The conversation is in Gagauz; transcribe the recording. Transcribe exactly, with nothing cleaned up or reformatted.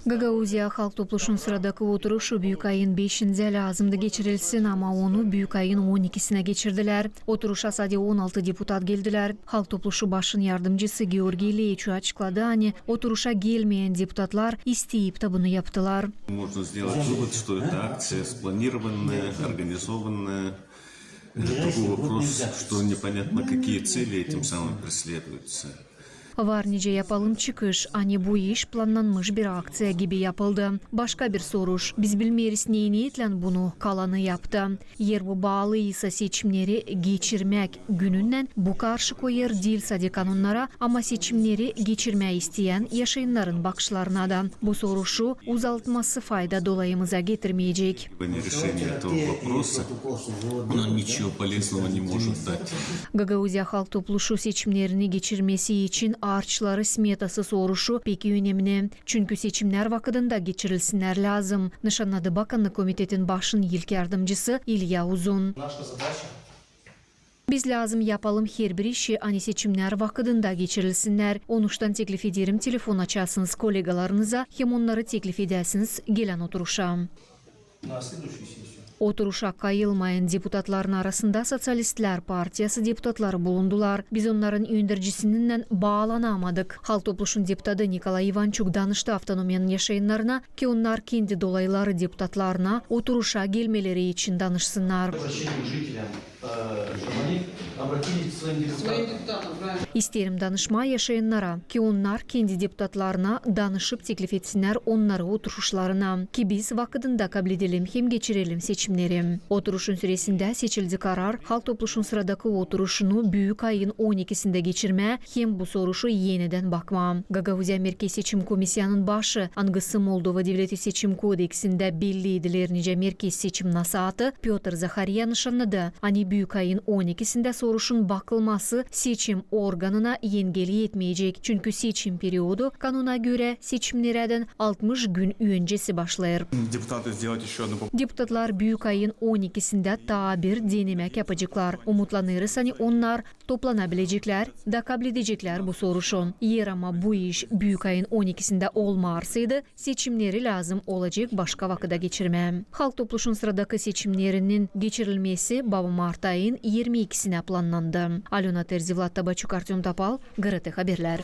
Gagauziya Halk Topluşun sıradakı oturuşu büük ayın beşindä lääzımdı geçirilsin, ama onu büük ayın on ikisinä geçirdilär. Oturuşa sade on altı deputat geldilär. Halk Topluşu başın yardımcısı Georgiy Leeçu açıkladı, ani oturuşa gelmeyän deputatlar isteyip tä bunu yaptılar. Можно сделать вывод, что эта акция спланированная, организованная. Это такой вопрос, что непонятно, какие цели этим самым преследуются. Var nicä yapalım çıkış, ani bu iş plannanmış bir akţiya gibi yapıldı. Başka bir soruş: biz bilmeeriz, ne niyetlän bunu kalanı yaptı. Eer bu baalı isä seçimneri geçirmäk gününnän, bu karşı koyêr diil sade kanonnara, ama seçimneri geçirmää isteyän yaşayannarın bakışlarına da. Bu soruşu uzaltması fayda dolayımıza getirmeyecek. Решение этого вопроса, оно ничего полезного не может дать. Gagauziya Halk Topluşu seçimnerini geçirmesi için arçları smetası soruşu pek önemli. Çünkü seçimnär vakıdında geçirilsinnär lääzım, nışannadı Bakannık komitetin başın ilk yardımcısı İlya Uzun. Biz lääzım yapalım herbir işi, ani seçimnär vakıdında geçirilsinnär. Onuştan teklif ederim, telefon açasınız kolegalarınıza hem onnarı teklif edäsiniz gelän oturuşa. Oturuşa kayılmayan deputatların arasında Soţialistlär partiyası deputatları bulundular. Biz onnarın öndercisininnän baalanamadık. Halk Topluşun deputatı Nikolay İvançuk danıştı avtonomiyanın yaşayannarına, ki onnar kendi dolayları deputatlarına oturuşa gelmeleri için danışsınnar. İsteerim danışmaa yaşayannara, ki onnar kendi deputatlarına danışıp teklif etsinnär onnarı oturuşlarına, ki biz vakıdında kabledelim hem geçirelim seçimneri. Oturuşun süresindä seçildi karar Halk Topluşun sıradakı oturuşunu büük ayın on ikisindä geçirmää hem bu soruşu enidän bakmaa. Gagauziya Merkez Seçim Komissiyanın başı, angısı Moldova Devleti Seçim Kodeksindä belli ediler nicä Merkez Seçim Nasaatı, Pötr Zahariya nışannadı, ani büük ayın on ikisindä soruşun bakılması seçim organına engel etmeyecek, çünkü seçim periodu, kanona görä, seçimnerä altmış gün öncesi başlêêr. Deputatlar büük ayın on ikisindä taa bir denemää yapaceklar. Umutlanêrız, ani onnar toplanabileceklär da kabledecekler bu soruşu. Eer ama bu iş büük ayın on ikisindä olmarsaydı, seçimneri lääzım olacek başka vakıda geçirmää. Halk Topluşun sıradakı seçimnerinin geçirilmesi baba mart ayın irmi ikisinä plannandı. Alöna Terzi, Vlad Tabaçuk, Artёm Topal, GRT Haberlär.